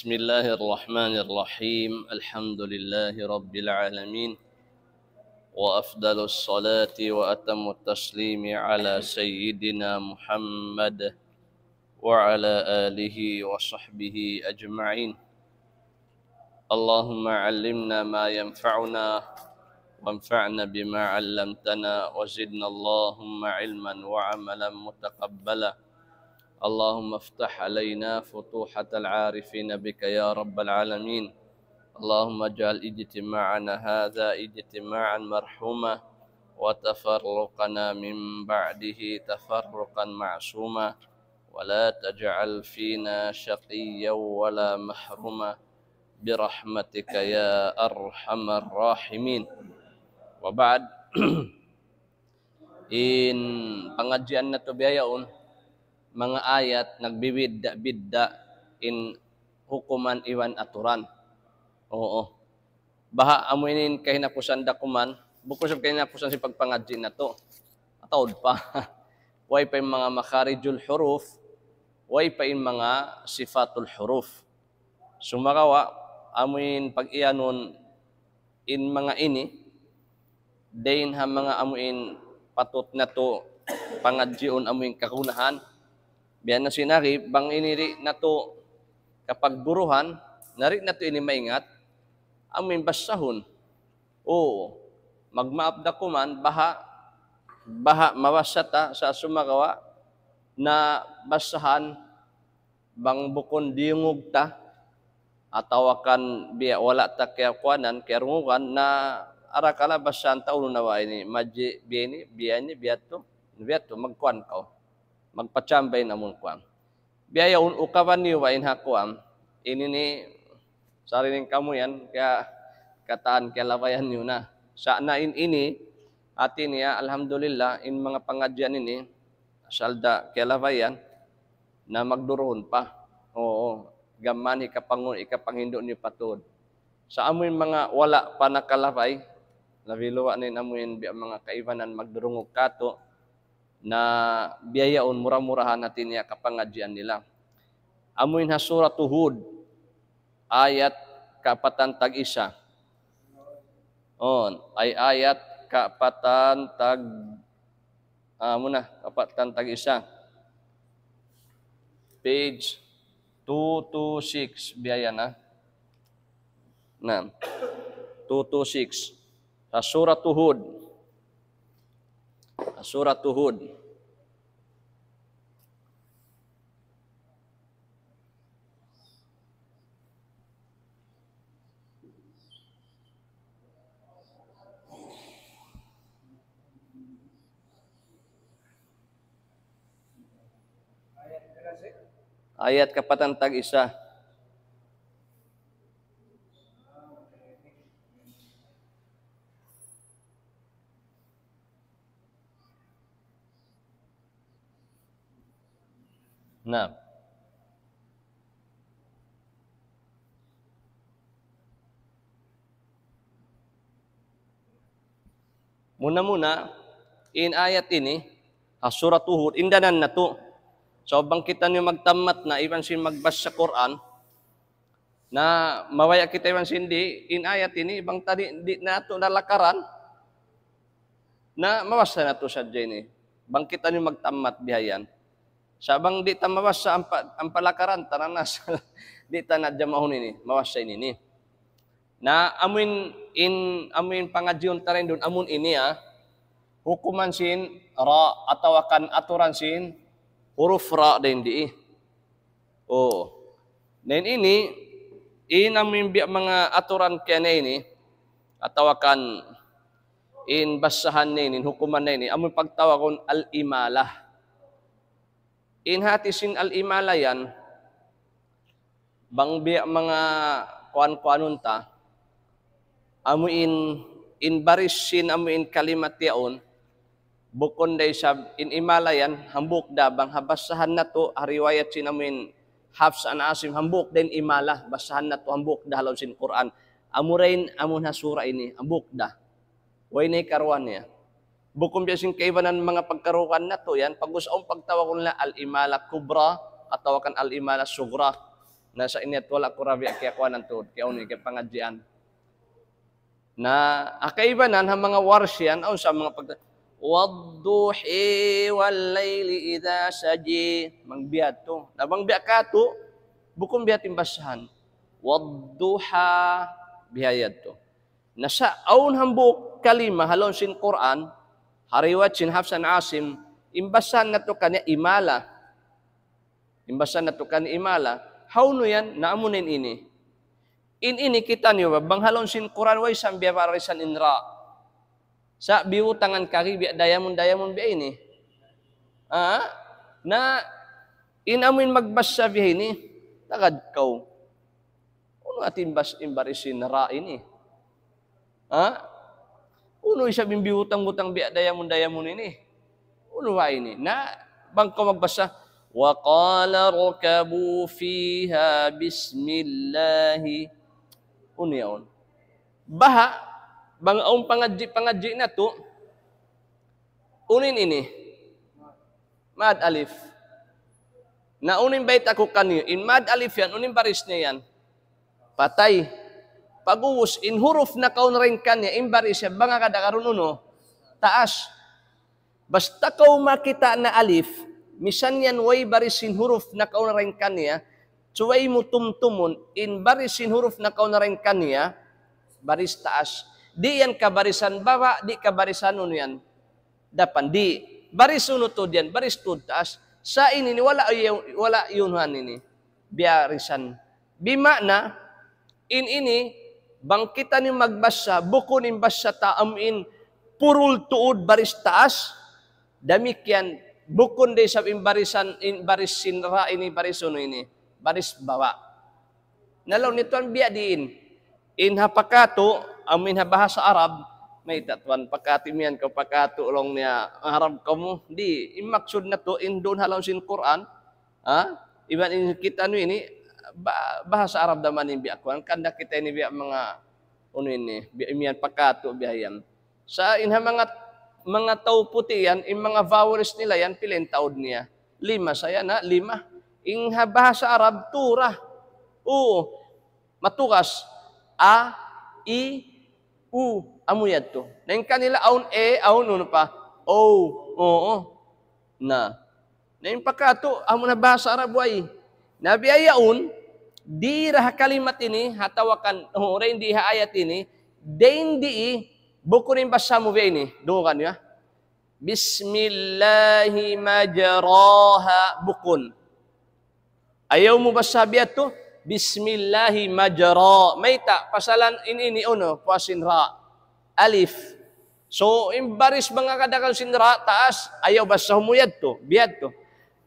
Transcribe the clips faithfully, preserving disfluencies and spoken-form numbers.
بسم الله الرحمن الرحيم. الحمد لله رب العالمين. وأفضل الصلاة وأتم التسليم على سيدنا محمد وعلى آله وصحبه أجمعين. اللهم علمنا ما ينفعنا وانفعنا بما علمتنا وزدنا اللهم علما وعملا متقبلا. اللهم افتح علينا فتوحة العارفين بك يا رب العالمين. اللهم اجعل اجتماعنا هذا اجتماعا مرحوما وتفرقنا من بعده تفرقا معصوما ولا تجعل فينا شقيا ولا محروما برحمتك يا أرحم الراحمين. وبعد. In pangadjian natu' bihaun, manga ayat nagbibidda'-bidda' in hukuman iban aturan. Oo. Baha' amu ini in kahinapusan da kuman, bukun sa kahinapusan sin pagpangadji' natu'. Atawa pa. Way pa in manga makharijul huruf, way pa in manga sifatul huruf. Sumagawa', amu in pag-iyanun in manga ini, dayn ha manga amu in patut natu' pangadjiun amu in kagunahan. Biya' na sin ari, bang ini di' natu' kapagguruhan, na di' natu' ini maingat, amu in basahun. Oo, magmaap da kuman, baha', baha' mabasa ta sa' sumagawa' na basahan bang bukun diyungug ta, atawa kan biya' wala' ta kiyakuanan, kiyarungugan, na arakala' basahan ta unu na ba ini, madji, biya' ini, biya' ini, biya' tu, biya' tu, magkuan kaw. Magpachambay na mun kuan. Biya' yaun ukaban niyu ba in ha kuan, ini ni, sariling kamu yan, kaya kataan, kaya labayan niyu na. Sa' na in ini, hati niya, alhamdulillah, in manga pangadjian ini, asal da kiyalabayan, na magduruhun pa. Oo, gam mayan hikapangun-, hikapanghindu' niyu pa tuud. Sa' amu in manga wala' pa nakalabay, labi luwa' na in amu in biya' manga kaibanan magdurungug katu', na biya' yaun mura-murahan hati niya kapangadjian nila. Amu in ha Suratu Hud, ayat kaapatan tag-isa. On, ay ayat kaapatan tag Ah, muna, kaapatan tag-isa. Page two two six, biya' yan, ha. Na, two two six. Sa Suratu Hud. Sa Suratu Hud. Ayat kaapatan tag-isa. Na. Muna-muna, in ayat ini, ha Suratu Hud, indanan natu'. So, bang kitaniyu magtammat na, iban sin magbasa Qur'an, na mabaya' kita iban sin di', in ayat ini, bang ta di', di' natu' nalakaran, na mabasa natu' sadja ini. Bang kitaniyu magtammat bihayan. Sa' bang di' ta mabasa ampa, ampa lakaran, tara na sa, di' ta na jamahun ini, mabasa ini ni. Na amuin, in, amuin pangadjiun ta dayn duun, amun ini, ah, hukuman sin ra, atawa kan aturan sin huruf ra dayn di. Oo. Na in ini, in amuin biya' manga aturan kaniya ini, atawa kan in basahan niya ini, in hukuman niya ini, amuin pagtawagun al-imalah. In hati sin al-imalah yan, bang biya' manga kuan-kuanun ta, amuin, in baris sin amuin kalimat yaun, bukun da isab in imalah yan, hambuuk da bang ha basahan natu', ha riwayat sin amuin Hafs an Asim, hambuuk da in imalah, basahan natu' hambuuk da ha lawm sin Qur'an. Amura in, amun ha sura ini, hambuuk da. Way na hikaruwa niya. Bukun biya' sin kaibanan manga pagkaruugan natu' yan, pag-ubus awn pagtawagun nila al-imalah kubra, atawa kan al-imalah sugra. Na sa' ini yadtu wala' ku ra biya' kiyakuanan tuud, kiyaunu, kiyapangadjian. Na, ha kaibanan, ha manga warsh yan, awn sa manga pag-, والضحى والليل إذا سجى. Bang biya' yadtu. Na bang biya' katu', bukun biya' ha yan in basahan. والضحى, biya' yadtu. Na sa' awn hambuuk kalima ha lawm sin Qur'an, ha riwayat sin Hafs an Asim, in basahan natu' kaniya imala. In basahan natu' kaniya imala. Hawnu yan? Na amu na in ini. In ini kitaniyu ba, bang ha lawm sin Qur'an way sa biya' barisan in ra. Sa' biyutangan kari biya' diamond, diamond biya' ini. Ha? Na in amu in magbasa biya' ini, tagad kaw. Unu hati in bas-, in baris sin ra ini? Ha? Unu isab in biyutang-butang biya' diamond-diamond ini? Unu ba ini? Na, bang kaw magbasa, وقال اركبوا فيها بسم الله. Unu yaun? Baha', bang awn pangadji'-pangadji' natu', unu in ini? Mad alif. Na unu in bayta' ku kaniyu, in mad alif yan, unu in baris niya yan? Patay. Pag'ubus, in huruf nakauna dayn kaniya, in baris niya, bang agad-agad unu? Taas. Basta kaw makakita' na alif, misan yan way baris sin huruf nakauna dayn kaniya, subay mu tumtumun, in baris sin huruf nakauna dayn kaniya, baris taas. Di' yan kabarisan baba', di' kabarisan unu yan. Dapan, di'. Baris unu tuud yan, baris tuud taas. Sa' ini, ini, wala' yu-, wala' yunuhan ini. Biyarisan. Bima'na, in ini, bang kitaniyu magbasa, bukun in basa ta amu in purul tuud baris taas, damikkiyan, bukun da isab in barisan, in baris sin ra ini, baris unu ini, baris baba'. Na laung niya tuwan biya' diin. In ha pakatu', amu in ha bahasa Arab, mayta' tuwan pakatu' imiyan kaw pakatu' laung niya Arab kamu. Di', in maksud natu', in duun ha lawm sin Qur'an, ha? Iban in kitaniyu ini, ba-, bahasa Arab da man in biya' kuwan. Hangkan da kita ini biya' manga, unu ini, biya' imiyan pakatu', biya' yan. Sa' in ha manga, manga tau puti' yan, in manga vowels nila yan, pila in taud niya? Lima sa yan, ha? Lima. In ha bahasa Arab, tura. Uu. Matugas. A, i, u. Amu yadtu. Na in kanila awn e, awn unu pa? O. Oo. Na. Na in pakatu', amu na bahasa Arab way. Na biya' yaun, di' da ha kalimat ini, atawa kan, o, dayn di ha ayat ini, dayn di, bukun in basa mu biya' ini. Dungugan niyu, ha? بسم الله مجراها, bukun. Ayaw mu basa biya' yadtu, بسم الله مجرى. Mayta', pasalan in ini unu, puas sin ra. Alif. So, in baris manga kadakan sin ra, taas, ayaw basahu mu yadtu, biya' yadtu.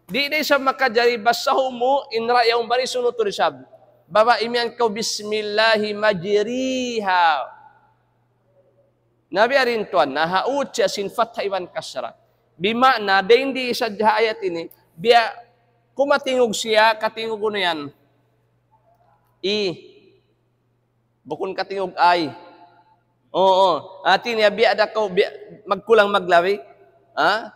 Di' da isab makajari basahu mu, in ra yaun baris unu tuud isab. Baba' imiyan kaw, بسم الله مجريها. Na biya' diin tuwan, na ha ut siya sin fatha iban kasra. Bima'na, dayn di sadja ha ayat ini, biya' kumatingug siya, katingug unu yan? I. Bukun katingug ay. Oo. Hati niya, biya' da kaw, biya', magkulang maglabi. Ha?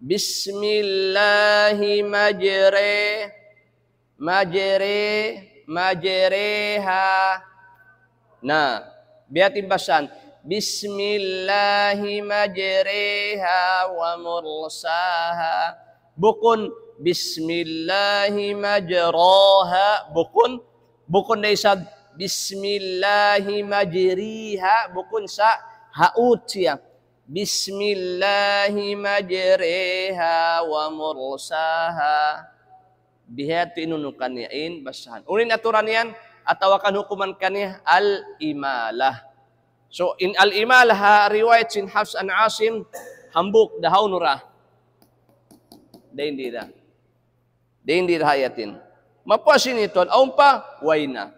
بسم الله مجرى مجرى، مجريها. Na, biya' ha yan in basahan. بسم الله مجريها ومرساها. Bukun, بسم الله مجراها. Bukun, bukun da isab, بسم الله مجريها. Bukun, sa' ha ut siya. بسم الله مجريها ومرساها. Biya' ha yan in unu kaniya in basahan. Unu in aturan yan, atawa kan hukuman kaniya, al-imalah. So, in al-imalah, ha riwayat sin Hafs an Asim, hambuuk da, hawnu ra? Dayn di da. Dayn di da ha ayat ini. Mapuas ini tuwan, awn pa, way na.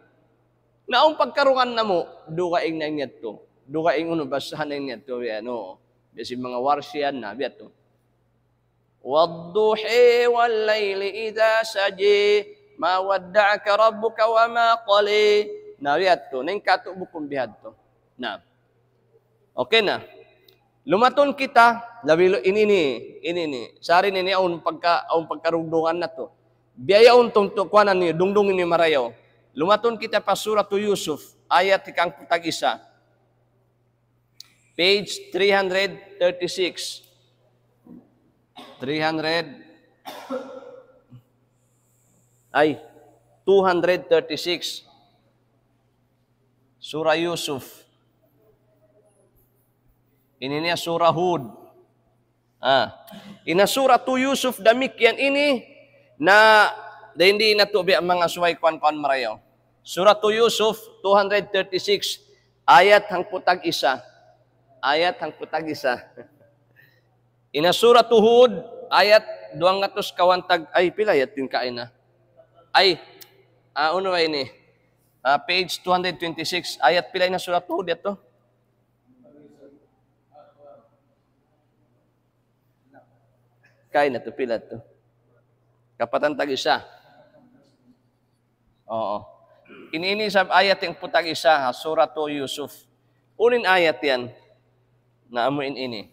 Na awn pagkarungugan namu', dugaing na in yadtu. Dugaing unu, basahan na in yadtu, biya' unu. Biya' sin manga Warsh yan na, biya' yadtu. والضحى والليل إذا سجى ما ودعك ربك وما قلى. Na, biya' yadtu. Na in katu' bukun biya' yadtu. Na. Okay na. Lumatun kita, labi lu-, ini ni, ini ni. Sari ini, awn pagka-, awn pagkarungdungan natu'. Bihaun tuntu' kuanan niyu, dungdungi niyu marayaw. Lumatun kita pa Suratu Yusuf, ayat hikahangpu' tag-isa. Page three hundred thirty-six. Three hundred, ay, two hundred thirty-six. Surah Yusuf. Ini niya Surah Hud. Ah. In ha Suratu Yusuf damikkiyan ini na, dayn di natu' biya' manga subay kuwan-kuwan marayaw. Suratu Yusuf two hundred thirty-six, ayat hangpu' tag-isa. Ayat hangpu' tag-isa. In ha Suratu Hud, ayat duwanggatus kawhaan tag-, ay, pila ayat yan kaina? Ay, ah, unu ba ini? Ah, page two hundred twenty-six, ayat pila in ha Suratu Hud yadtu? Kaina tu, pila tu? Kapatan tag-isa. Oo. Ini, ini isab ayat hangpu' tag-isa, ha, Suratu Yusuf. Unu in ayat yan? Na amu in ini.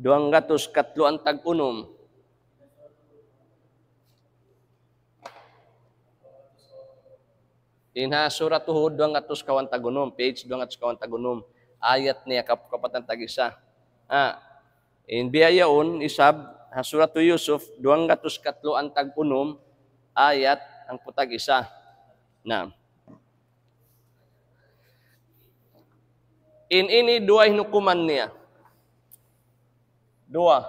Duwanggatus katluan tag-unum. In ha Suratu Hud, duwanggatus kawhaan tag-unum, page duwanggatus kawhaan tag-unum. Ayat niya kap-, kapatan tag-isa. Ah, in bihaun isab, ha Suratu Yusuf, duwanggatus katluan tag-unum, ayat hangpu' tag-isa. Na. In ini duwa in hukuman niya. Duwa.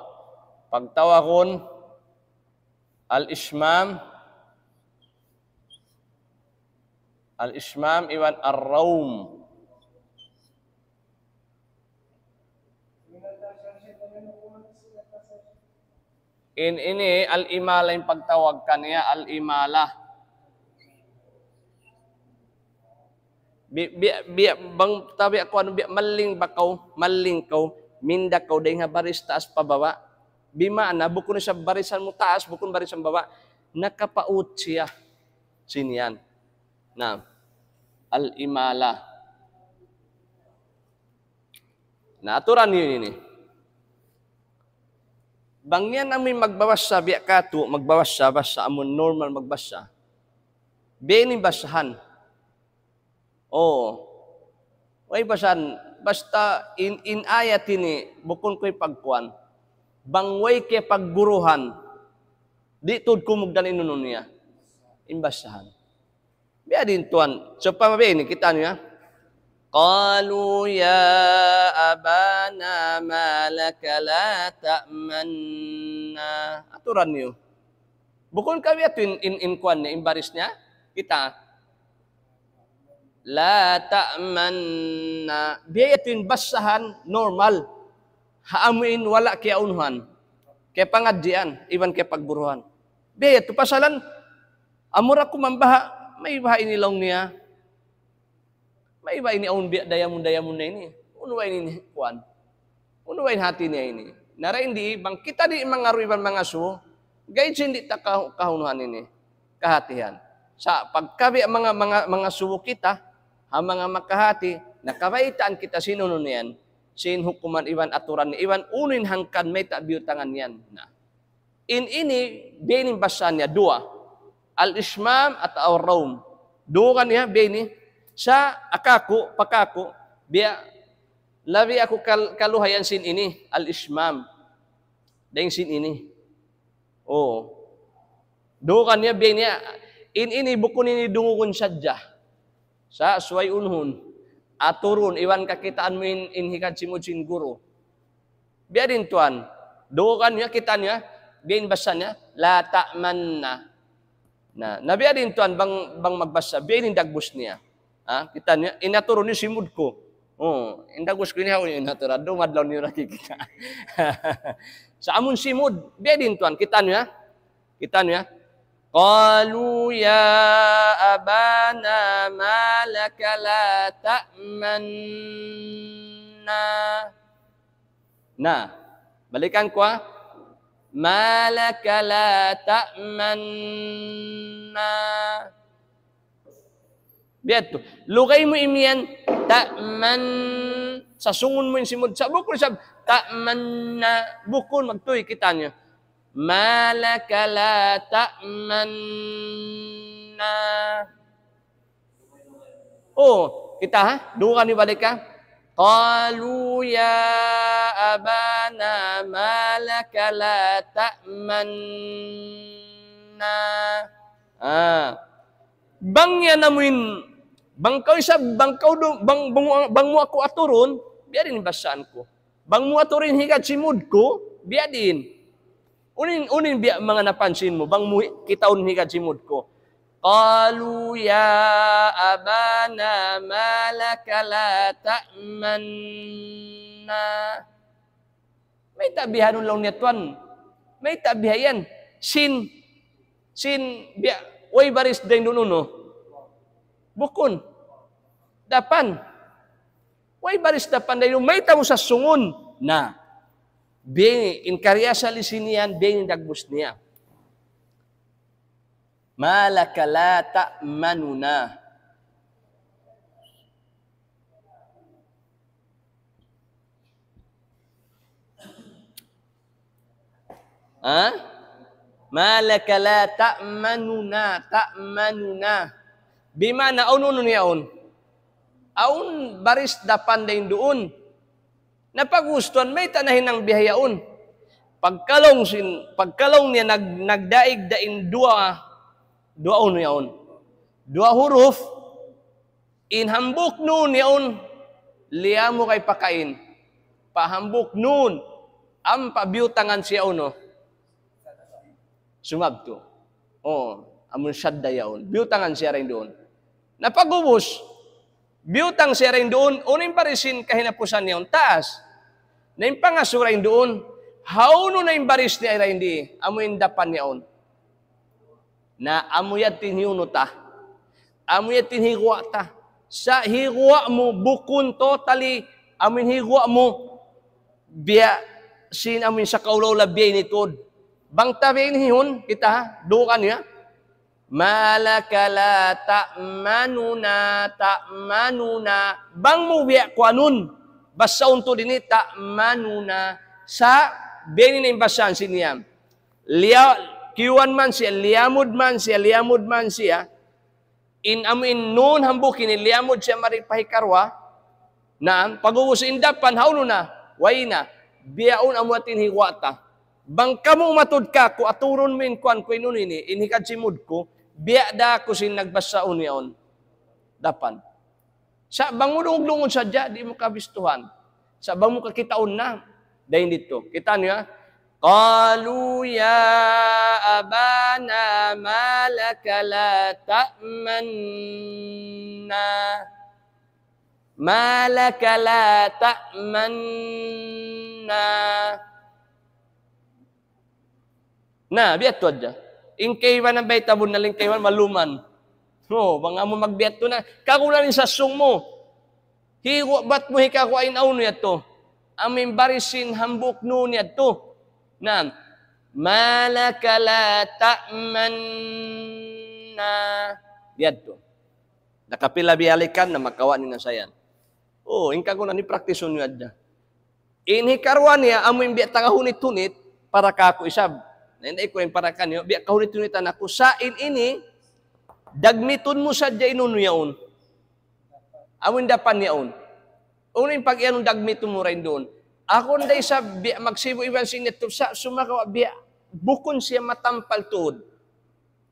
Pagtawagun al-ishmam, al-ishmam iban ar-rawm. In ini al-imala in pagtawag kaniya, al-imala. Bi-, bi-, bi-, bang tabi' aku anu, bi-, maling ba kaw, maling kaw, minda kaw dayn ha baris taas pa baba'. Bima'na, bukun sa barisan mu taas, bukun barisan baba'. Nakapaut siya. Sin yan. Na, al-imala. Na, aturan niyu ini. Bang yan amuin magbabasa, biya' katu', magbabasa, basa, amun normal magbasa. Biya' ini basahan. Oo. Way basahan, basta in, in ayat ini, bukun kuy pagkuan. Bang way kiyapagguruhan, di' tuud kumugdan in unu niya. In basahan. Biya' diin tuwan. Sawpama biya' ini, kitaa niyu, ha? قالوا يا أبانا ما لك لا تأمنا. Aturan niyu. Bukun ka biya' tu in, in, in kuwan niya, in baris niya? Kitaa. لا تأمنا. Biya' yadtu in basahan normal. Ha amuin wala' kiyaunuhan. Kiyapangadjian, iban kiyapagguruhan. Biya' yadtu pasalan, amura ku mambaha, may baha ini laung niya. May baha ini awn biya' dayamun-dayamun na ini. Unu ba ini kuwan? Unu ba in hati niya ini? Na dayn di, bang kita di' mangaru' iban mangasubu, gaid sin di' ta ka-, kaunuhan ini, kahatihan. Sa' pagka biya' manga-, manga-, mangasubu kita, ha manga makahati, na kabaytaan kita sin unu niyan, sin hukuman iban aturan niya, iban unu in hangkan mayta' biyutangan niyan. Na. In ini, biya' ini in basahan niya, duwa. Al-ishmam atawa ar-rawm. Duwa kaniya, biya' ini. Sa' akaku', pakaku', biya', labi aku kal-, kaluhayan sin ini, al-ishmam. Dayn sin ini. Oo. Duwa kaniya, biya' ini, in ini bukun ini dungugun sadja. Sa' subay unuhun. Aturun, iban kakitaan mu in, in hikadsimud sin guru. Biya' diin tuwan. Duwa kaniya, kitaa niyu, biya' in basa niya, لا تأمنا. Na, na biya' diin tuwan bang, bang magbasa, biya' in dagbus niya. Ha, kitaa niyu, in aturun niyu simud ku. Oh, in dagbus ku ini hawnu in aturun, dumadlaw niyu nakikita'. Sa' amun simud, biya' diin tuwan, kitaa niyu, ha? Kitaa niyu, ha? قالوا يا أبانا ما لك لا تأمنا. Na, balikan ku, ha. ما لك لا تأمنا. Biya' tu. Lugay mu imiyan, ta'man. Sasungun mu in simud. Sa' bukun isab, ta'manna. Bukun magtuy kitaniyu. ما لك لا تأمنا. Oh, kita ha? Duun kaniyu balik ha? قالوا يا أبانا ما لك لا تأمنا. Ah. Bang yan amuin, bang kaw isab, bang kaw du, bang, bang, bang mu aku aturun, biya' diin in bassahan ku. Bang mu aturun higad simud ku, biya' diin. Unu in, unu in biya' manga napansin mu, bang mu hi-, kitaun higad simud ku. قالوا يا أبانا ما لك لا تأمنا. Mayta' bihaun laung niya tuwan. Mayta' biha yan. Sin, sin, biya', way baris dayn duun unu. Bukun. Dapan. Way baris dapan dayn duun. Mayta' mu sasungun. Na. Biya' in karya sa lisin yan, biya' in dagbus niya. ما لك لا تأمننا. Ha? ما لك لا تأمننا, تأمننا. Bima'na, awn unu yaun? Awn baris dapan dayn duun. Na pag-ubus tuwan, mayta' nahinang bihaun? Pagkalaung sin, pagkalaung niya nag-, nagdaig da in duwa, duwa unu yaun. Duwa huruf, in hambuuk nun yaun, liyamu kay pakain. Pa hambuuk nun, ampa biyutangan siya unu. Sumabtu. Oh, amun shadda yaun. Biyutangan siya dayn duun. Na pag-ubus, biyutang siya dayn duun, unu in baris sin kahinapusan yaun? Taas. Na in pangasubu dayn duun, hawnu na in baris niya dayn di, amu in dapan yaun. Na amu yadtu in hiyunu ta. Amu yadtu in higuwa' ta. Sa' higuwa' mu bukun totally, amu in higuwa' mu, biya' sin amu in sakaula-ula biya' ini tuud. Bang ta biya' ini hihun, kita ha, duun kaniyu ha. ما لك لا تأمننا, تأمننا. Bang mu biya' kuanun, basahun tuud ini تأمننا. Sa' biya' ini na in basahan sin niya. Liya-, kiyuan man siya, liyamud man siya, liyamud man siya. In amu in nun hambuuk ini, liyamud siya mari pa hikaruwa. Naam, pag-ubus in dapan, hawnu na, way na, bihaun amu yadtu in higuwa' ta. Bang kamu matud kaku', aturun mu in kuwan ku in unu ini, in higad simud ku, biya' da aku sin nagbasa unu yaun. Dapan. Sa' bang mu lungud-lungud sadja, di' mu kabistuhan. Sa' bang mu kakitaun na, dayn didtu. Kita' niyu, ha? قالوا يا أبانا ما لك لا تأمنا. ما لك لا تأمنا. Na, biya' tu hadja. In kaibanan bayta' bunnal, in kaibanan maluman. Oh, bang amu magbiya' tu na, kagunahan in sasung mu. Higuwa' bat mu hikaguwa' in aunu yadtu. Amu in baris sin hambuuk nun yadtu. Na, ما لك لا تأمنا. Yadtu. Nakapila biyalikan na makawa' niyu na sa yan. Oh, in kagunahan ini praktisun niyu hadja. In hikaruwa niya, amu in biya' ta kahunit-hunit, para kaku' isab. Na, inday ku in para kaniyu, biya' kahunit-hunitan aku. Sa' in ini, dagmitun mu sadja in unu yaun. Amu in dapan yaun. Unu in pag-iyanun dagmitun mu dayn duun. Aku inday isab, biya' magsibu' iban sin yadtu sa', sumagawa' biya', bukun siya matampal tuud.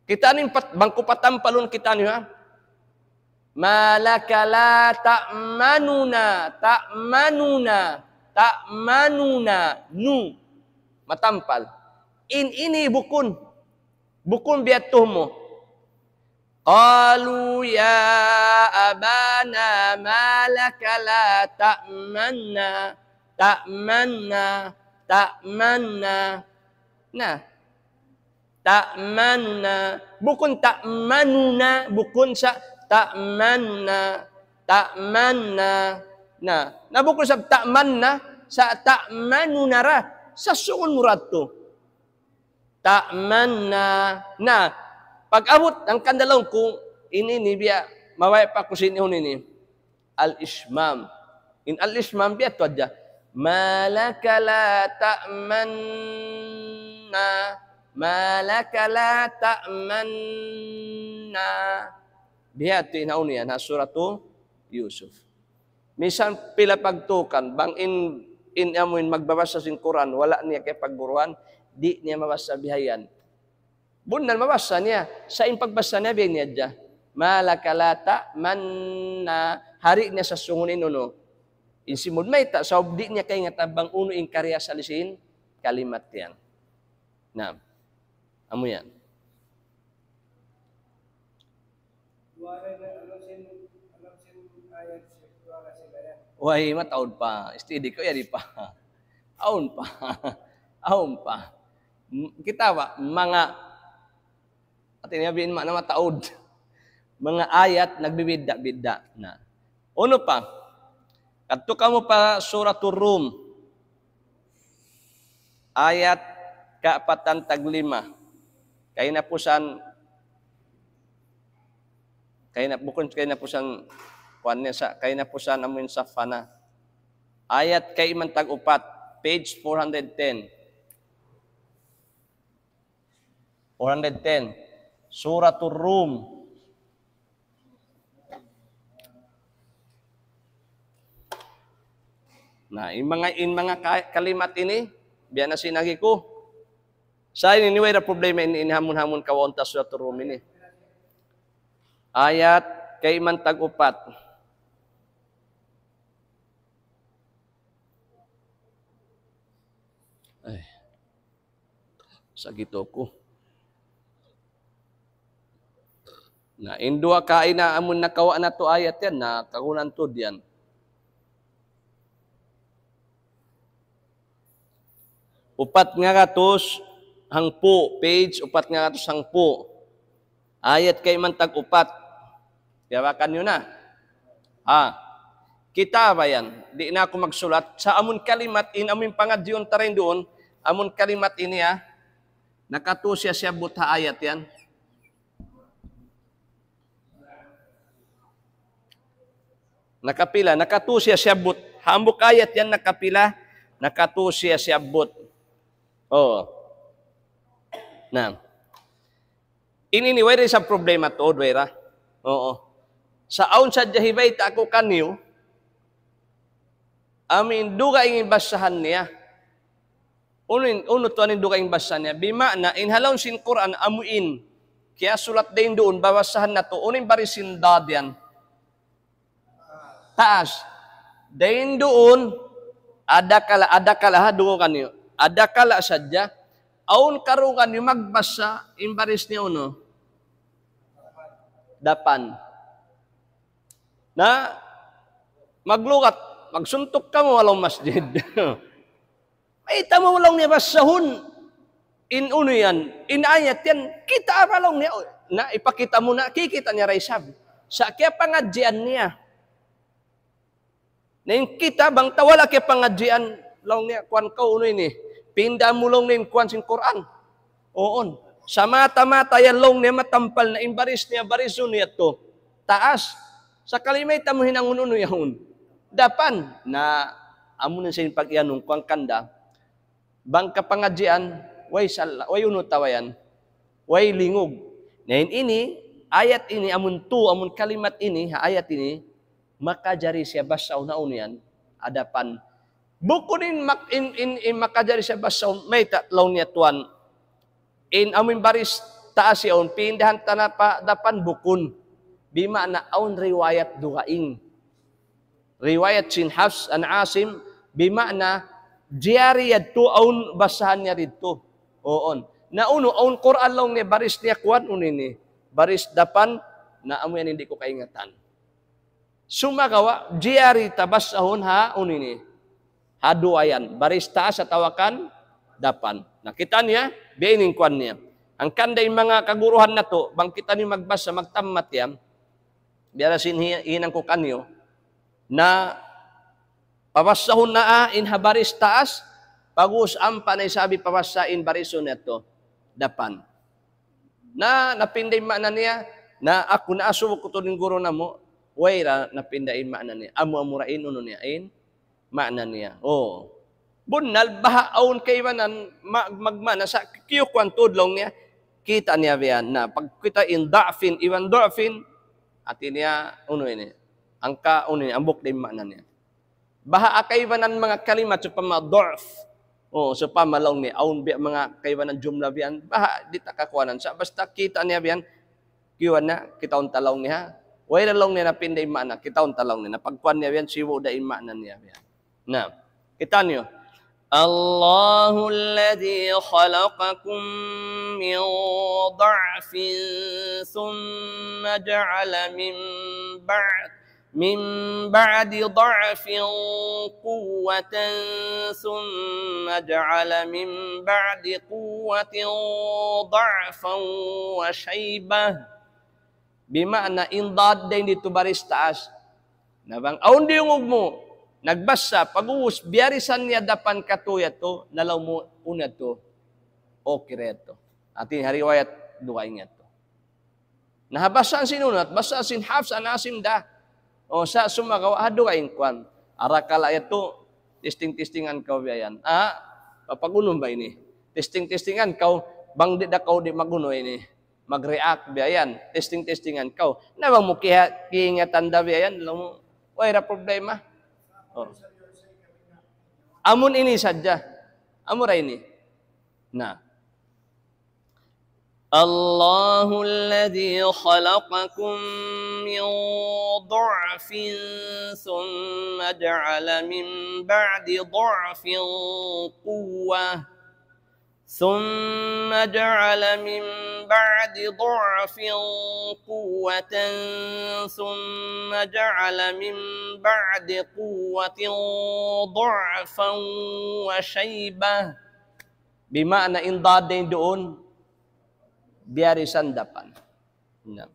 Kita' niyu in pat-, bang ku patampalun kita' niyu, ha? ما لك لا تأمننا, تأمننا, تأمننا, nu. Matampal. In ini bukun. Bukun biya' tuud mu. قالوا يا أبانا ما لك لا تأمنا, تأمنا, تأمنا. Na. تأمنا. Bukun تأمننا, bukun sa' تأمنا, تأمنا. Na. Na bukun sa' تأمنا. Sa ta'manuna ra, sa sungun mu ra tu. Ta'manna. Na, pag-abut, hangkan da laung ku, ini, ini biya', mabaya' pa ku sin ini. Al-ishmam. In al-ishmam, biya' tu hadja. Ma laka la ta'manna, ma laka la ta'manna. Biya' tu in awn yan, ha suratu Yusuf. Misan pila pagtukan, bang in, in amuin magbabasa sin Qur'an, wala' niya kiyapagguruhan, di' niya mabasa bihayan. Bunnal mabasa niya, sa' in pagbasa niya, biya' niya hadja. Ma laka la ta'manna, ha di' niya sa sungun in unu. In simud mayta', sabab di' niya kaingatan bang unu in kariasali sin kalimat yan. Na, amu yan. Way, mataud pa. Steady ku, yari pa. Awn pa. Awn pa. M-, kita' ba, manga, hati niya biin ma-, na mataud. Manga ayat nagbibidda'-bidda' na. Unu pa? Kadtu kamu pa Suratul Rum. Ayat kaapatan taglima. Kahinapusan, kahina-, bukun kahinapusan, kuwan niya sa, kahinapusan amuin safha na. Ayat kaiman tag-upat, page four hundred ten. Four hundred ten. Suratul Rum. Na, in manga, in manga ka-, kalimat ini, biya' na sin agi ku. Sa' ini, way da problema ini, in hamun-hamun kawaun ta Suratul Rum ini. Ayat kaiman tag-upat. Ay. Sakit aku. Na, in duwa kaina amun nakawa' natu' ayat yan, na kagunan tuud yan. Upat ngagatus hangpu', page upat ngagatus hangpu'. Ayat kaiman tag-upat. Tiyawakan niyu na. Ha. Kita' ba yan? Di' na aku magsulat. Sa' amun kalimat in, amun pangadjiun ta dayn duun, amun kalimat ini, ha. Nakatū siya siyabbut ha ayat yan. Nakapila, nakatū siya siyabbut. Hambuuk ayat yan nakapila, nakatū siya siyabbut. Oo. Na. Ini, ini, way da isab problema tuud, way da. Oo. Sa' awn sadja hibayta' ku kaniyu, amu in dugaing in basahan niya. Unu in, unu tuwan in dugaing basahan niya? Bima'na, in ha lawm sin Qur'an, amu in kiyasulat dayn duun, babasahan natu', unu in baris sin dad yan? Taas. Dayn duun, adakala, adakala ha, dungugan niyu. Adakala sadja, awn karungugan niyu magbasa, in baris niya unu? Dapan. Na, maglugat, magsuntuk kamu ha lawm masjid. Mayta' mu laung niya basahun in unu yan, in ayat yan, kita' ba laung niya, na ipakita' mu na, kikita' niya da isab. Sa' kiyapangadjian niya. Na in kita' bang ta wala' kiyapangadjian, laung niya, kuwan kaw unu ini, pinda mu laung niya in kuwan sin Qur'an. Uun. Sa' mata-mata yan laung niya matampal na in baris niya, baris unu yadtu. Taas. Sakali mayta' mu hinangun unu yaun. Dapan. Na, amu na sin pag-iyanun ku hangkan da. Bang kapangadjian, way sala', way unu tawag yan. Way lingug. Na in ini, ayat ini, amun tu, amun kalimat ini, ha ayat ini, makajari siya basahun ha unu yan, ha dapan. Bukun in mak-, in, in, in makajari siya basahun, mayta' laung niya tuwan. In amun baris taas yaun, pindahan ta na pa dapan bukun. Bima'na awn riwayat dugaing. Riwayat sin Hafs an Asim, bima'na jari yadtu awn basahan niya didtu. Uun. Na unu, awn Qur'an laung niya baris niya kuwan unu ini. Baris dapan, na amu yan di' ku kaingatan. Sumagawa', jari ta basahun ha unu ini. Ha duwa yan. Baris taas atawa kan dapan. Na kita' niya, biya' ini in kuwan niya. Hangkan da in manga kaguruhan natu', bang kitaniyu magbasa, magtammat yan, biya' da sin hi-, hinang ku kaniyu, na Pabassahun na in ha baris taas, pag'ubus ampa na isab pabassa in barisun yadtu dapan. Na, napinda in maana niya, na aku naasubu ku tuud in guru namu', way ra napinda in maana niya. Amu-amu ra in unu niya, in maana niya. Oh. Bunnal baha' awn kaibanan ma-, magmaana sa' kiyukuan tuud laung niya, kita' niya biya' yan. Na, pagkita' in da'fin, iban du'fin, hati niya, unu ini. Hangka, unu ini, hambuuk da in maana niya. Baha' kaibanan manga kalimat sawpama du'f. Oh, sawpama laung niya, awn biya' manga kaibanan jumla biya' yan. Baha' di' ta kakuanan. Sa' basta kita' niya biya' yan, kiyuan na, kitaun ta laung niya. Way ra laung niya napinda in maana, kitaun ta laung niya. Na pagkuan niya biya' yan, sibu' da in maana niya biya' yan. Na, kita' niyu. الله الذي خلقكم من ضعف ثم جعل من بعد من بعد ضعف قوة ثم جعل من بعد قوة ضعفا وشيبة. Bimaana in dad dayn ditu baris taas. Na bang awn diyungug mu, nagbassa, pag'ubus, biyarisan niya dapan katu' yadtu, na laung mu unu yadtu. Okay ra yadtu. Hati ha riwayat dugaing yadtu. Na ha bassaan sin unu, bassaan sin Hafs an Asim da. O sa' sumagawa' ha dugaing kuwan. Arakala' yadtu, testing-testingan kaw biya' yan. Ah, papag-unu ba ini? Testing-testingan kaw, bang di' da kaw di' mag-unu ini. Mag-react biya' yan. Testing-testingan kaw. Na bang mu kiha-, kiingatan da biya' yan, laung mu, way ra problema. Oh. Amun ini sadja. Amu ra ini. Na. الله الذي خلقكم من ضعف ثم جعل من بعد ضعف قوة ثم جعل من بعد ضعف قوة ثم جعل من بعد قوة ضعفا وشيبة. Bimaana in dad dayn duun, biyarisan dapan. Na.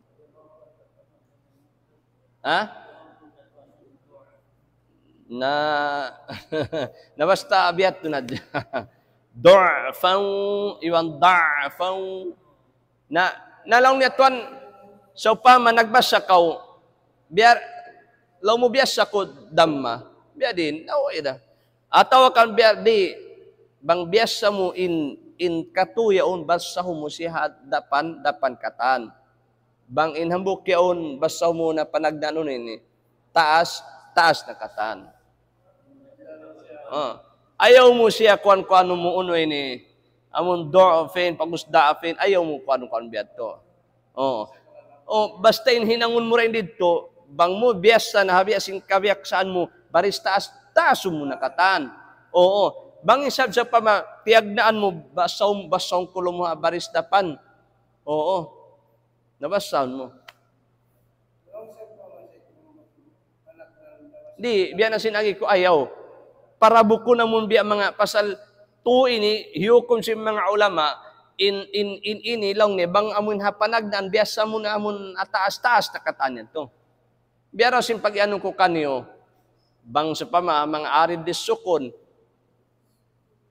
Ha? Na, na basta biya' tu na. Du'fan, iban da'fan. Na, na laung niya tuwan, sawpama nagbassa kaw, biya', laung mu biyassa ku damma, biya' diin, na way da. Atawa kan biya' di', bang biyassa mu in, in katu' yaun, bassahun mu siya ha dapan, dapan katan. Bang in hambuuk yaun, bassahun mu na panagnaan unu ini, taas, taas na katan. Ah. Ayaw mu siya kuwan-kuwan mu unu ini. Amun du'fin, pag'ubus da'fin, ayaw mu kuwan-kuwan biya' tu. Oh. Oh, basta in hinangun mu ra in didtu, bang mu biyassa na ha biya' sin kabiyaksaan mu, baris taas, taasun mu na katan. Oo. Bang isab sawpama, tiyagnaan mu, bassahun, bassahun kulu mu ha baris dapan. Oo. Na bassahun mu. Di', biya' na sin agi ku ayaw. Para bukun amun biya' manga pasal tu ini, hiyukum sin manga ulama, in, in, in ini laung niya, bang amun ha panagnaan, biyassa mu na amun ha taas-taas na katan yadtu. Biya' ra sin pag-anu ku kaniyu, bang sawpama, manga arid di' sukun,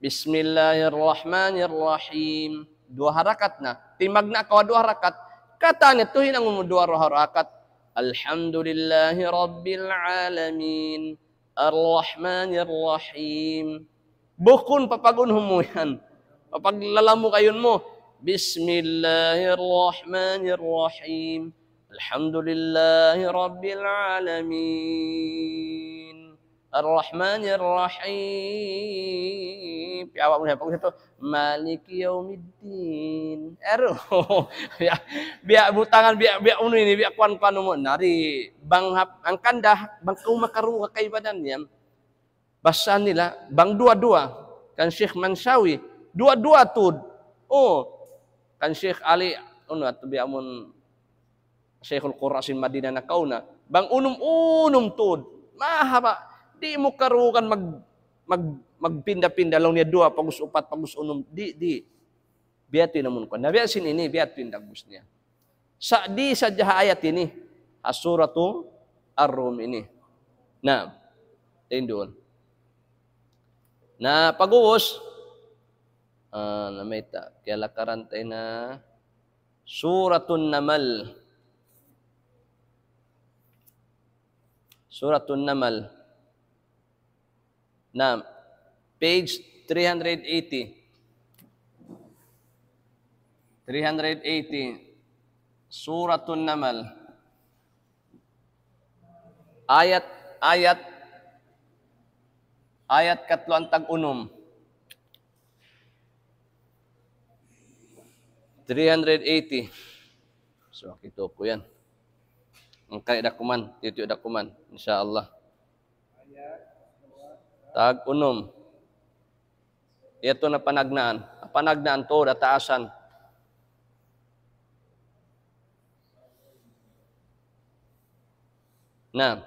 Bismillahirrahmanirrahim. Duwa harakat na. Timagna' kaw duwa harakat. Katan yadtu hinangun mu duwa harakat. Alhamdulillahi Rabbil Alamin. Arrahmanirrahim. Bukun papag-unhun mu yan. Papaglalamu kayun mu. Bismillahirrahmanirrahim. Alhamdulillahi Rabbil Alamin. Arrahmanirrahim. Piyawa' mu na pag-unu yadtu, Maliki Yawmiddin. Aru. Biya', biya' butangan, biya', biya' unu ini, biya' kuwan-kuwan mu. Na di', bang hap-, hangkan da, bang kaw makaruwa kaibanan yan. Basa nila, bang duwa-duwa. Kan Sheikh Manshawi, duwa-duwa tuud. Oh, kan Sheikh Ali, unu, atu biya' amun Shaykhul Qurra sin Madina nakauna. Bang unum-unum tuud. Mahaba'. Di' mu karugan mag-, mag-, magpinda-pinda laung niya duwa, pag'ubus upat, pag'ubus unum. Di', di'. Biya' tu in amun kuwan. Na biya' sin ini, biya' tu in dagbus niya. Sa' di' sadja ha ayat ini. Ha Suratu Ar-Rum ini. Na, dayn duun. Na pag'ubus, ah, na mayta', kiyalakaran ta in Suratun Namal. Suratun Namal. Na, page three hundred eighty. Three hundred eighty. Suratun Namal. Ayat, ayat, ayat katluan tag unum. Three hundred eighty. So, kito ku yan. Ang kaya da kuman, titiyo da kuman, insya Allah. Tag unum. Yadtu na panagnaan. Panagnaan tuud ha taasan. Na.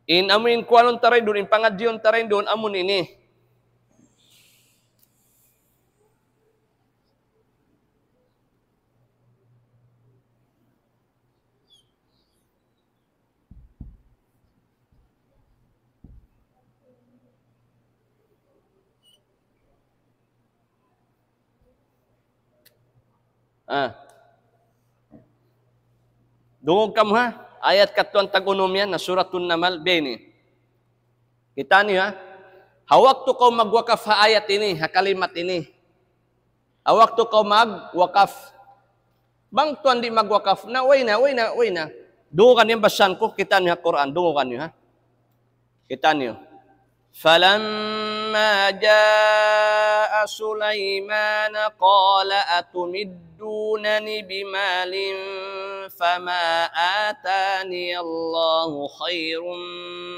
In amu in kuanun ta dayn duun, in pangadjiun ta dayn duun, amu ini. Ah. Dungug kamu, ha? Ayat katluan tag unum yan, na Suratun Namal, biya' ini. Kitaa niyu, ha? Ha waktu kaw magwakaf ha ayat ini, ha kalimat ini. Ha waktu kaw magwakaf. Bang tuwan di' magwakaf, na way na, way na, way na. Dungugan niyu in basahan ku, kitaa niyu ha Qur'an, dungugan niyu, ha? Kitaa niyu. فلما جاء سليمان قال أتمدونني بمال فما آتاني الله خير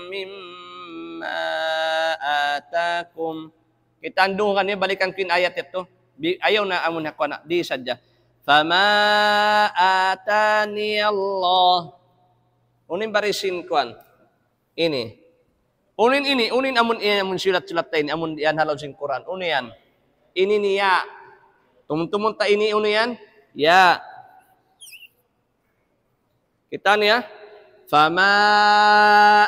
مما آتاكم. Kitaa niyu, dungugan niyu, balikan ku in ayat yadtu. Bi-, ayaw na amun ha kuwan, di sadja. فما آتاني الله. Unu in barisin kuwan? Ini. Unu in ini, unu in amun, ini amun siyulat-siyulat ta ini, amun yan ha lawm sin Qur'an. Unu yan? Ini niya. Tumun-tumun ta ini, unu yan? Ya. Kitaa niyu, ha? فما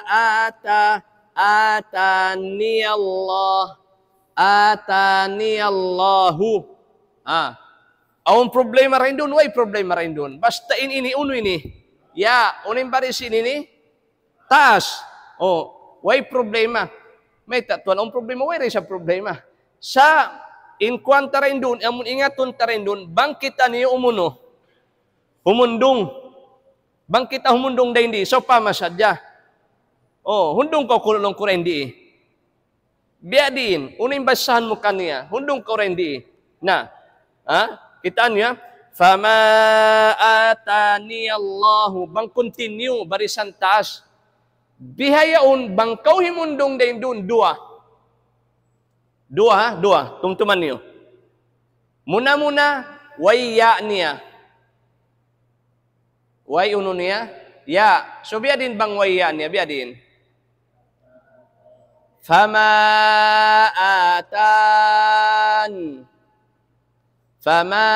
آتا-، آتاني الله. آتاني الله. Ah. Awn problema dayn duun, way problema dayn duun. Basta in ini, unu ini? Ya, unu in barisin ini? Taas. Oh, way problema. Mayta' tuwan, awn problema, way da isab problema. Sa' in kuwan ta dayn duun, amun ingatun ta dayn duun, bang kitaniyu umunu. Humundung. Bang kita humundung dayn di, sawpama sadja. Oh, hundung kaw kunu' laung ku dayn di. Biya' diin, unu in basahan mu kaniya, hundung kaw dayn di. Na, ha? Kitaa niyu, ha? فما آتاني الله, bang continue, barisan taas. Bihaun, bang kaw himundung dayn duun, duwa. Duwa, ha? Duwa. Tumtuman niyu. Muna-muna, way ya niya. Way unu niya? Ya. So, biya' diin bang way ya niya? Biya' diin? فما آتان. فما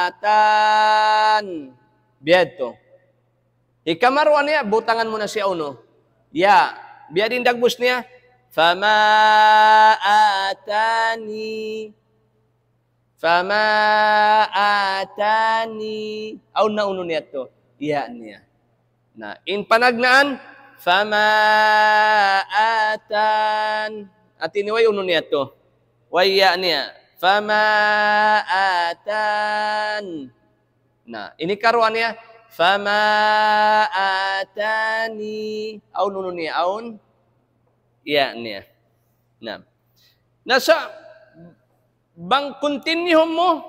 آتان. Biya' yadtu. Hikaruwa niya, butangan mu na siya unu. Ya. Biya' diin dagbus niya? فما آتاني. فما آتاني. Awn na unu niya yadtu. Ya niya. Na, in panagnaan, فما آتان. Hati niya way unu niya yadtu. Way ya niya. فما آتان. Na, ini karuwa niya, فما آتاني. Awn unu niya, awn ya niya. Na. Na sa', bang continue mu,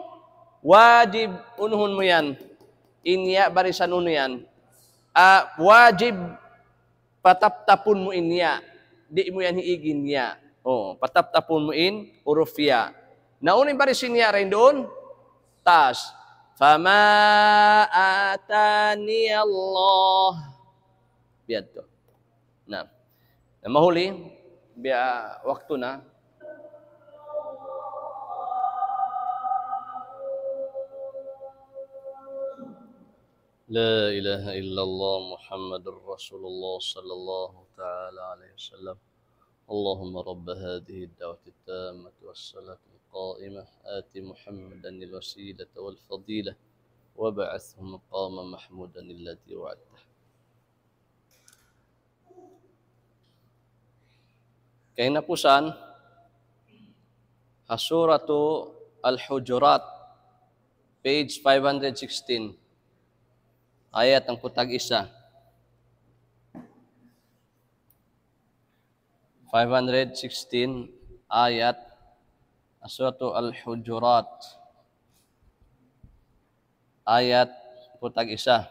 wajib unuhun mu yan. In ya barisan unu yan. Ah, wajib pataptapun mu in ya. Di' mu yan hiigin ya. Oh, pataptapun mu in huruf ya. Na unu in barisin ya dayn duun? Taas. فما آتاني الله. Biya' yadtu. Na. Na mahuli, biya' waktu na. لا إله إلا الله محمد رسول الله صلى الله تعالى عليه وسلم. اللهم رب هذه الدعوة التامة والصلاة القائمة، آت محمدا الوسيلة والفضيلة، وابعثه مقاما محمودا الذي وعدته. Kahinapusan, ha Suratu Al-Hujurat, page five hundred sixteen, ayat hangpu' tag-isa. Five hundred sixteen, ayat, Suratu Al-Hujurat, ayat hangpu' tag-isa.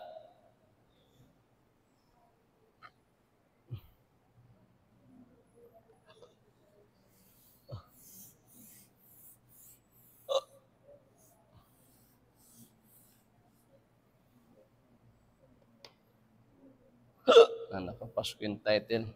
Na, nakapasok in title.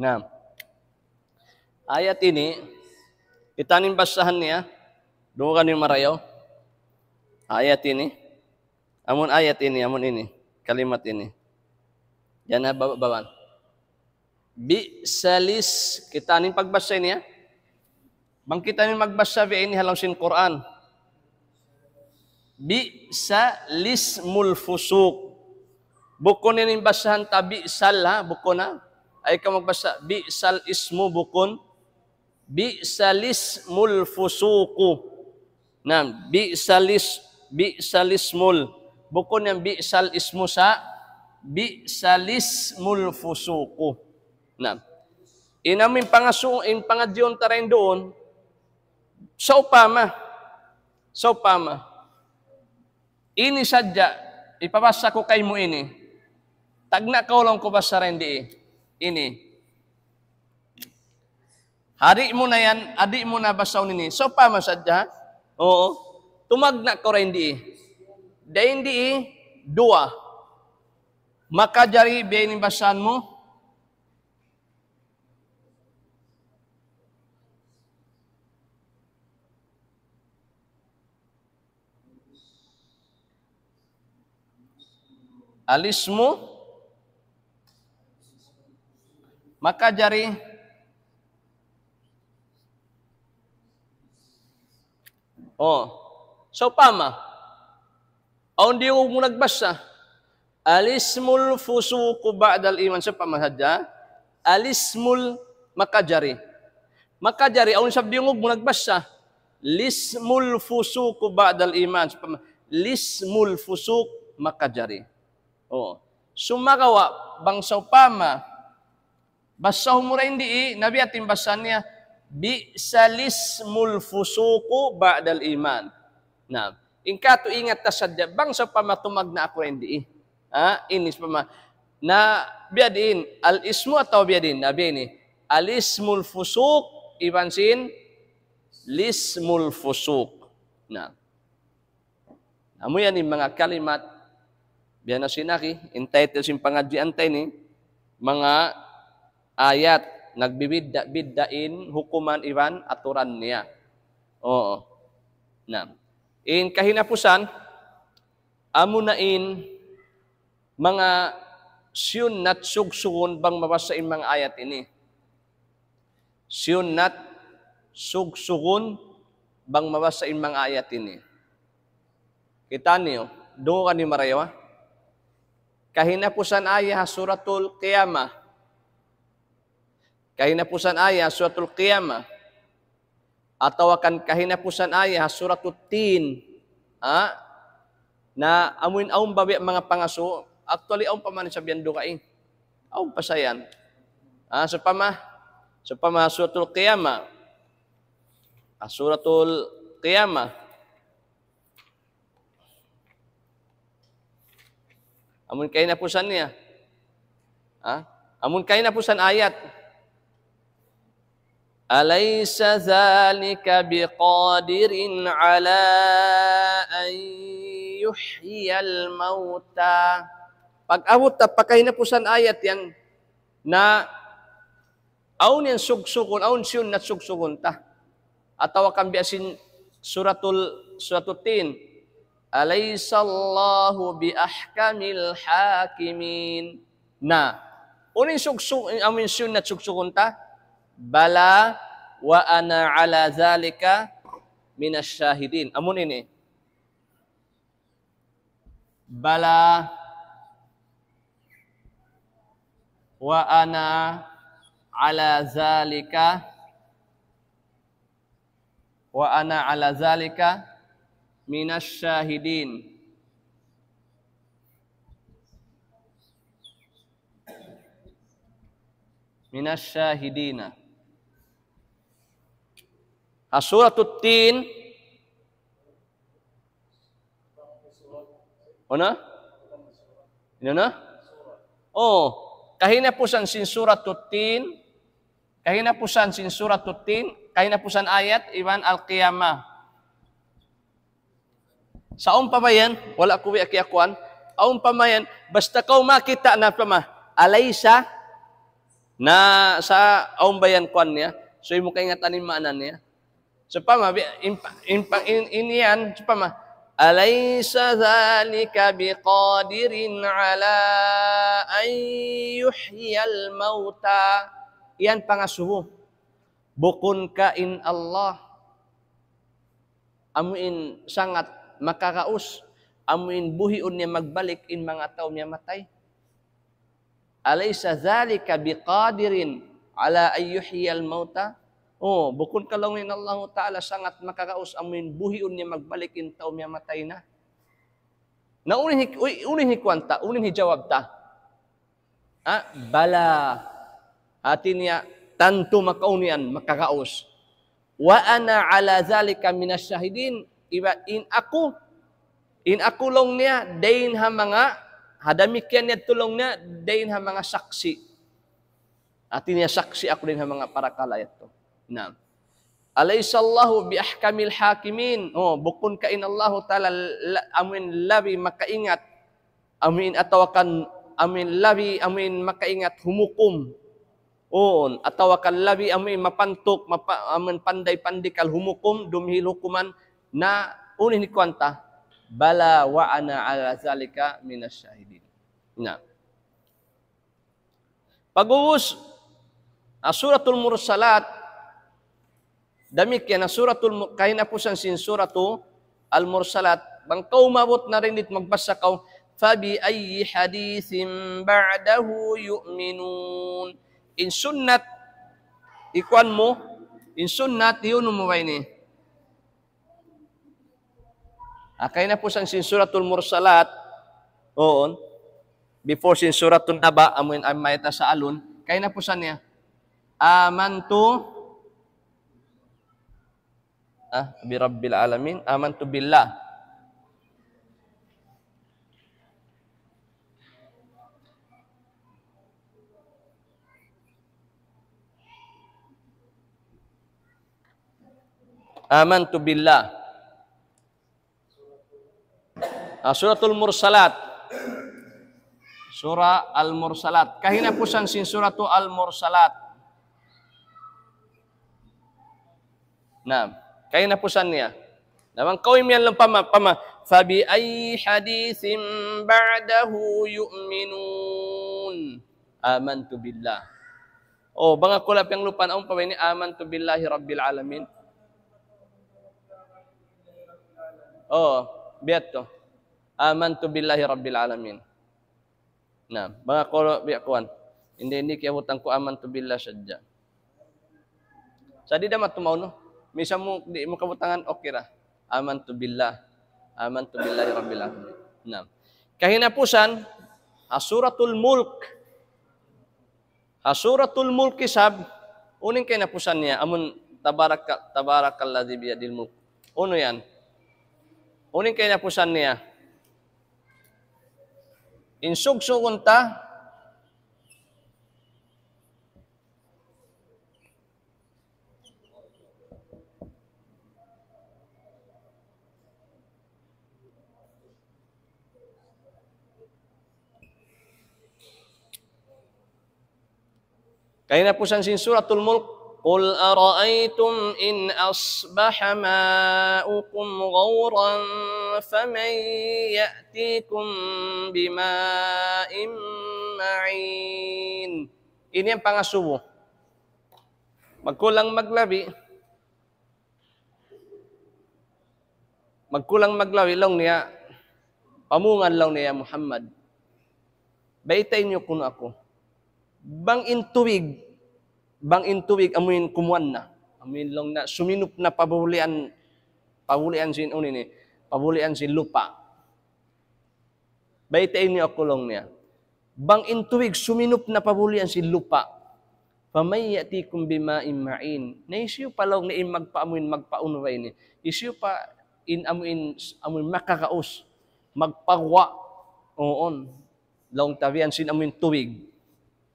Naam. Ayat ini, kita' niyu in basahan niya, duun kaniyu marayaw. Ayat ini, amun ayat ini, amun ini, kalimat ini. Yan ha baba', baba'. Bi'sal is-, kita' niyu in pagbasa ini, ha. Bang kita' niyu magbasa biya' ini ha lawm sin Qur'an. Bi'sal ismul fusuq. Bukun ini in basahan ta bi'sal, ha, bukun, ha. Ayaw kaw magbasa bi'sal ismu, bukun. Bi'sal ismul fusuqu. Naam, bi'sal is-, bi'sal ismul. Bukun yan bi'sal ismu sa, bi'sal ismul fusuqu. Naam. In amu in pangasu-, in pangadjiun ta dayn duun, sawpama. Sawpama. Ini sadja, hipabasa ku kaymu ini. Tagna' kaw laung ku basa dayn di. Ini. Di' mu na yan, di' mu na basahun ini. Sawpama sadja. Oo. Tumagna' kaw dayn di. Dayn di, duwa. Makajari biya' ini in basahan mu. Al-ismu, makajari. Oh. Sawpama, awn diyungug mu nagbasa, al-ismul fusuqu ba'dal iman. Sawpama sadja, al-ismul makajari. Makajari, awn isab diyungug mu nagbasa, lismul fusuqu ba'dal iman. Sawpama, lismul fusuq makajari. Oh. Sumagawa', bang sawpama, basahun mu dayn di, na biya' diin in basahan niya, bi'sal ismul fusuqu ba'dal iman. Na, in katu' ingat ta sadja, bang sawpama tumagna' aku dayn di. Ha, ini sawpama. Na, biya' diin, al-ismu atawa biya' diin, na biya' ini. Al-ismul fusuq, iban sin, lismul fusuq. Na. Amu yan in manga kalimat, biya' na sin agi, in title sin pangadjian ta ini, manga ayat, nagbibidda'-bidda' in hukuman iban aturan niya. Oo. Na. In kahinapusan, amu na in manga siyunnat sugsugun bang mabasa in manga ayat ini. Siyunnat sugsugun bang mabasa in manga ayat ini. Kita' niyu, duun kaniyu marayaw, ha. Kahinapusan ayat ha Suratul Qiyamah. Kahinapusan ayat ha Suratul Qiyamah. Atawa kan kahinapusan ayat ha Suratul Tin. Ha? Na amuin awn ba biya' manga pangasubu, actually awn pa man isab yan dugaing. Awn pa sa yan. Ha, sawpama, sawpama Suratul Qiyamah. Ha, Suratul Qiyamah. Amun kahinapusan niya. Ha? Amun kahinapusan ayat. أليس ذلك بقادر على أن يحيي الموتى. Pag-abut ta pa kahinapusan ayat yan, na awn yan sugsugun, awn siyunnat sugsugun ta. Atawa kan biya' sin suratul, suratul Tin. أليس الله بأحكم الحاكمين. Na, unu in sugsug-, amu in siyunnat sugsugun ta? بلى وأنا على ذلك من الشاهدين. Amu ini. بلى وأنا على ذلك، وأنا على ذلك من الشاهدين. من الشاهدين. Ha Suratul Tin, Unu? Unu na? Oh, kahinapusan sin Suratul Tin, kahinapusan sin Suratul Tin, kahinapusan ayat, iban Al-Qiyamah. Sa' umpama yan, wala' ku biya' kiyakuan, awn umpama yan, basta kaw makita' na umpama, alaysa, na sa' awn bayan kuan niya, so, imu kaingatan in maana niya. Sawpama, bi-, in, in, in, in yan, sawpama, أليس ذلك بقادر على أن يحيي الموتى. Yan pangasubu. Bukun ka in Allah amu in sangat makaraus, amu in buhiun niya magbalik in manga tau miyatay. أليس ذلك بقادر على أن يحيي الموتى. Oh, bukun ka laung in Allahu Ta'ala sangat makaraus amu in buhiun niya magbalik in tau miyatay na. Na unu in hi-, unu in hikuan ta, unu in hijawab ta. Ah, bala. Hati niya, tantu makaunu yan, makaraus. وأنا على ذلك من الشاهدين. Iban in aku, in aku laung niya, dayn ha manga, ha damikkiyan niya laung niya, dayn ha manga saksi'. Hati niya saksi' aku dayn ha manga parakala' yadtu. Naam. أليس الله بأحكم الحاكمين. Oh, bukun ka in Allahu Ta'ala la-, amu in labi makaingat. Amu in atawa kan, amu in labi, amu in makaingat humukum. Uu, atawa kan labi amu in mapantuk, mapa-, amu in panday pandikal humukum, dumihil hukuman, na unu in hikuan ta, بلى وأنا على ذلك من الشاهدين. Na. Pag'ubus, ah, Suratul Mursalat, damikkiyan, ah, Suratul Mu-, kahinapusan sin Suratul Mursalat, bang kaw maabut na dayn didtu magbasa kaw, فبأي حديث بعده يؤمنون. In sunnat, ikuan mu, in sunnat, yun mu ba ini? Ah, kahinapusan sin Suratul Mursalat, uun, before sin Suratul Naba, amu in mayta' saalun, kahinapusan niya, آمنت, ah, برب العالمين, آمنت بالله. آمنت بالله. Ah, Suratul Mursalat. Surah Al-Mursalat. Kahinapusan sin Suratul Al-Mursalat. Na, kahinapusan niya. Na, bang kaw imiyan laung pama, pama, فبأي حديث بعده يؤمنون. آمنت بالله. Oh, bang aku laung piyanglupaan, awn pa ba ini, آمنت بالله رب العالمين. Oh, biya' yadtu. آمنت بالله رب العالمين. Na, bang aku laung biya' kuan. Hindi, hindi kiyabutang ku آمنت بالله sadja. Sa' di' da matumaw, no? Misan mu, di' mu kabutangan, okay ra. آمنت بالله. آمنت بالله رب العالمين. Na. Kahinapusan, ha Suratul Mulk. Ha Suratul Mulk isab, unu in kahinapusan niya, amun تبارك، تبارك الذي بيده الملك. Unu yan? Unu in kahinapusan niya? In sugsugun ta, kahinapusan sin Suratul Mulk, قل أرأيتم إن أصبح ماؤكم غورا فمن يأتيكم بماء معين. Ini in pangasubu. Magkulang maglabi, magkulang maglabi laung niya, pamungan laung niya, "Ya Muhammad, baytai niyu kunu' aku. Bang in tubig, bang in tubig amuin kumuan na, amuin laung niya suminup na pa bulian, pa bulian sin unu ini, pa bulian sin lupa'. Baytai niyu aku," laung niya. "Bang in tubig suminup na pa bulian sin lupa'. فمن يأتيكم بماء معين. Na hisiyu pa laung niya in magpa-, amuin magpaunu ba ini? Hisiyu pa in amuin, amuin makagaus, magpaguwa', uun, laung ta, biya' sin amuin tubig?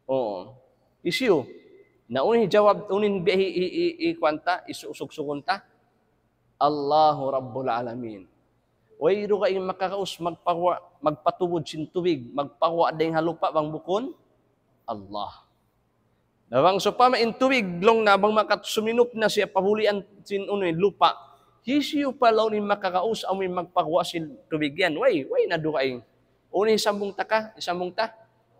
Uun. Hisiyu?" Na unu in jawab, unu in bi-, i, i, i, i, kuwan ta, isu-, sugsugun ta? "Allahu Rabbul Alamin." Way dugaing makagaus magpaguwa', magpatubud sin tubig, magpaguwa' dayn ha lupa' bang bukun Allah. Na bang sawpama in tubig laung niya bang makat suminup na siya pa bulian sin unu ini, lupa', hisiyu pa laung niya in makagaus amuin magpaguwa' sin tubig yan? Way, way na dugaing. Unu in sambung ta ka? Isambung ta,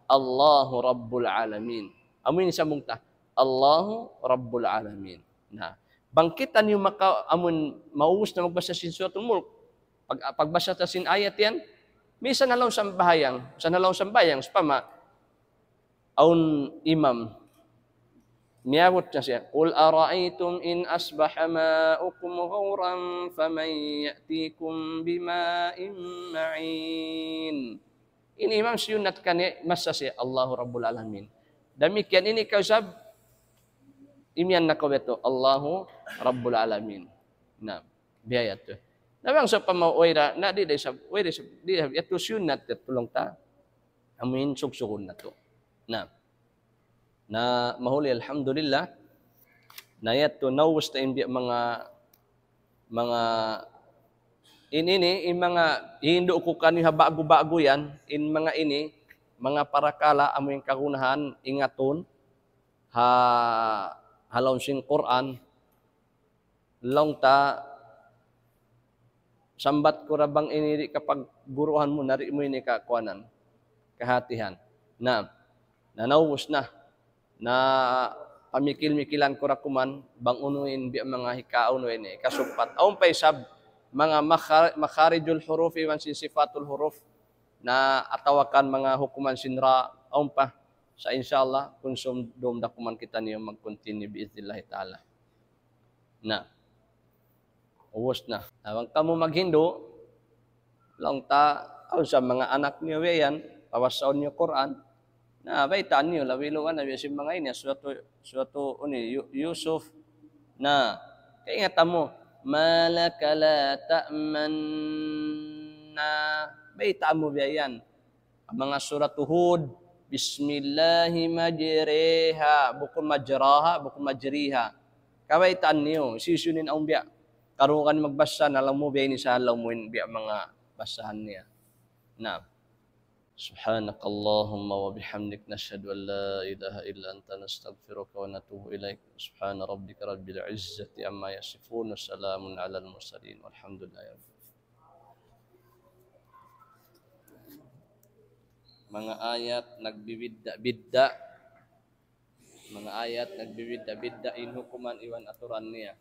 "Allahu Rabbul Alamin." Amuin sambung ta, "Allahu Rabbul Alamin." Na, bang kitaniyu maka-, amun maubus na magbasa sin Suratul Mulk, pag-, pagbasa ta sin ayat yan, misan ha lawm sambahayang, misan ha lawm sambahayang, sawpama, awn imam, miyabut na siya, قل أرأيتم إن أصبح ماؤكم غورا فمن يأتيكم بماء معين. In imam siyunnat kaniya masa siya, "Allahu Rabbul Alamin." Damikkiyan ini kaw isab, imiyan na kaw yadtu, "Allahu Rabbul Alamin." Na, biya' yadtu. Na bang sawpama way da, na di' da isab, way da isab, di' da isab, yadtu siyunnat yadtu laung ta. Amuin sugsugun natu'. Na. Na mahuli, alhamdulillah. Na yadtu, naubus ta in biya' manga, manga, in ini, in manga hindu' ku kaniyu ha ba'gu-ba'gu yan, in manga ini, manga parakala' amuin kagunahan, ingatun, ha, ha lawm sin Qur'an, laung ta, sambat ku ra bang ini di' kapagguruhan mu, na di' mu ini kakuanan, kahatihan. Na, na naubus na. Na pamikil-mikilan ku ra kuman, bang unu in biya' manga hikaunu ini, kasugpat. Awn pa isab, manga makha-, makharijul huruf, iban sin sifatul huruf, na atawa kan manga hukuman sin ra, awn pa. Sa' insya Allah, kunsum dum da kuman kitaniyu mag-continue bi'iznillahi ta'ala. Na. Ubus na. Na, bang kamu maghindu', laung ta, awn sa manga anak niyu biya' yan, pabasaun niyu Qur'an. Na, baytaan niyu, labi-labi na biya' sin manga ini, suratu, suratu, unu, Yu-, Yusuf. Na, kaingatan mu, ما لك لا تأمنا. Baytaan mu biya' yan. Manga suratu Hud, بسم الله مجريها, bukun مجراها, bukun مجريها. Kabaytaan niyu, hisiyu-siyu in awn biya' karugan magbasa, na laung mu biya' ini sa laung mu in biya' manga basahan niya. Na. سبحانك اللهم وبحمدك، نشهد أن لا إله إلا أنت، نستغفرك ونتوب إليك. سبحان ربك رب العزة عما يصفون، وسلام على المرسلين، والحمد لله رب العالمين. Manga ayat nagbibidda'-bidda'. Manga ayat nagbibidda'-bidda' in hukuman iban aturan niya.